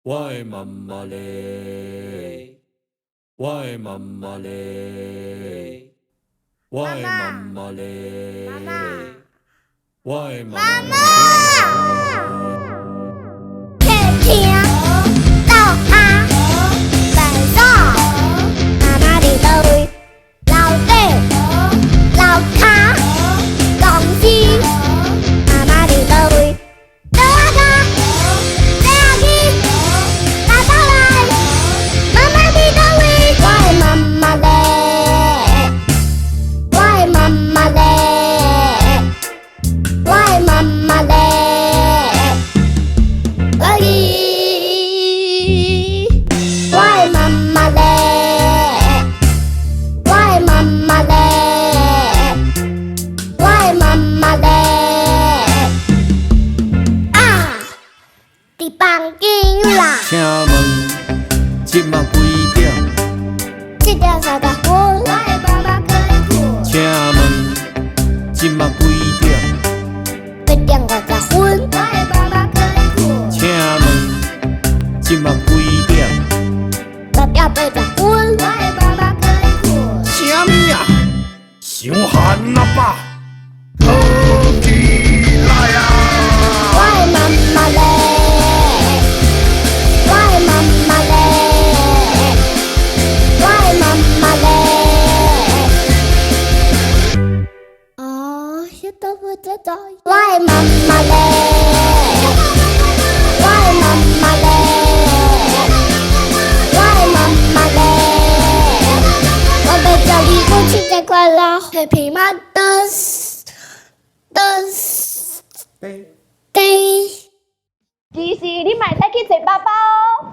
我的媽媽咧，我的媽媽咧，我的媽媽咧，我的媽媽。客廳灶跤廁所，媽媽佇佗位？樓底樓跤公司，媽媽佇佗位？桌仔跤，洗仔機，垃圾內，媽媽佇佗位？我的媽媽咧，我的媽媽咧，我的媽媽咧，我的我的媽媽咧，我的媽媽咧，我的媽媽咧。啊！佇房間啦。請問這馬幾點？ 7點30分。我的媽媽閣咧睏。請問這馬幾點？ 8點50分。我的媽媽閣咧睏。請問這馬幾點？ 8點80分。我的媽媽閣咧睏。啥物啊？傷寒啊吧？好起來啊！我的媽媽咧，我的媽媽咧，我的媽媽咧。哦，小豆腐在走。我的媽媽咧，我的媽媽咧，我的媽媽咧。我欲祝你母親節快樂，Happy Mother's Day。其實你嘛會使去揣爸爸哦。